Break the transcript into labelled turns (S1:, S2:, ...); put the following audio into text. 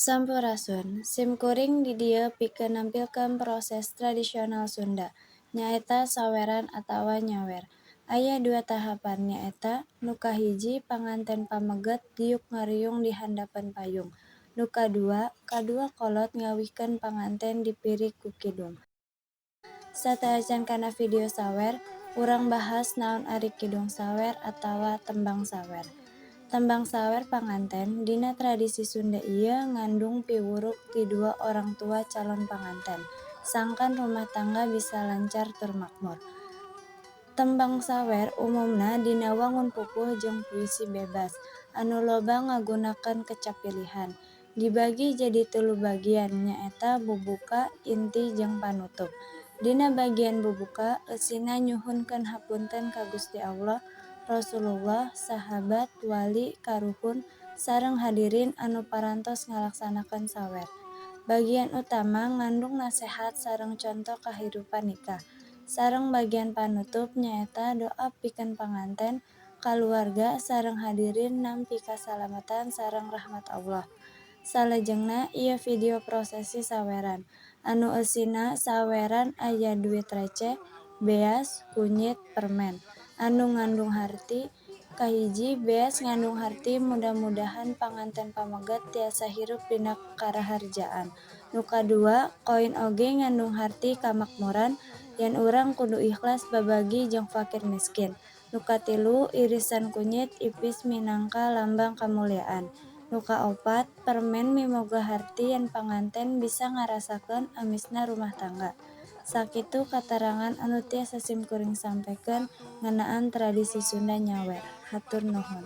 S1: Sampurasun, sim kuring di dieu pikeun nampilkeun proses tradisional Sunda, nyaeta saweran atawa nyawer. Aya dua tahapan, nyaeta: nu kahiji, panganten pameget diuk ngariung di handapeun payung. Nu kadua, kadua kolot ngawihkeun panganten dipirig ku kidung. Sateuacan kana video sawer, urang bahas naon ari kidung sawer atawa tembang sawer. Tembang sawer panganten dina tradisi Sunda ieu ngandung piwuruk ti dua orang tua calon panganten, sangkan rumah tangga bisa lancar tur makmur. Tembang sawer umumna dina wangun pupuh jeung puisi bebas, anu loba ngagunakeun kecap pilihan. Dibagi jadi telu bagian, nyaeta bubuka, inti jeung panutup. Dina bagian bubuka, eusina nyuhunkeun hapunten ka Gusti Allah, Rasulullah, sahabat, wali, karuhun, sareng hadirin anu parantos ngalaksanakeun sawer. Bagian utama ngandung nasehat sareng conto kahirupan nikah. Sareng bagian panutup nyaeta doa pikeun panganten, kaluarga sareng hadirin nampi kasalametan sareng rahmat Allah. Salajengna ieu video prosesi saweran, anu eusina saweran aya duit receh, beas, kunyit, permen, anu ngandung harti. Kahiji, beas ngandung harti mudah-mudahan panganten pameget tiasa hirup dina karaharjaan. Nu kadua, koin oge ngandung harti kamakmuran, yen urang kudu ikhlas babagi jeung fakir miskin. Nu katilu, irisan kunyit ipis minangka lambang kamuliaan. Nu kaopat, permen miboga harti yen panganten bisa ngarasakeun amisna rumah tangga. Sakitu katarangan anu tiasa simkuring sampekeun ngeunaan tradisi Sunda nyawer. Hatur nuhun.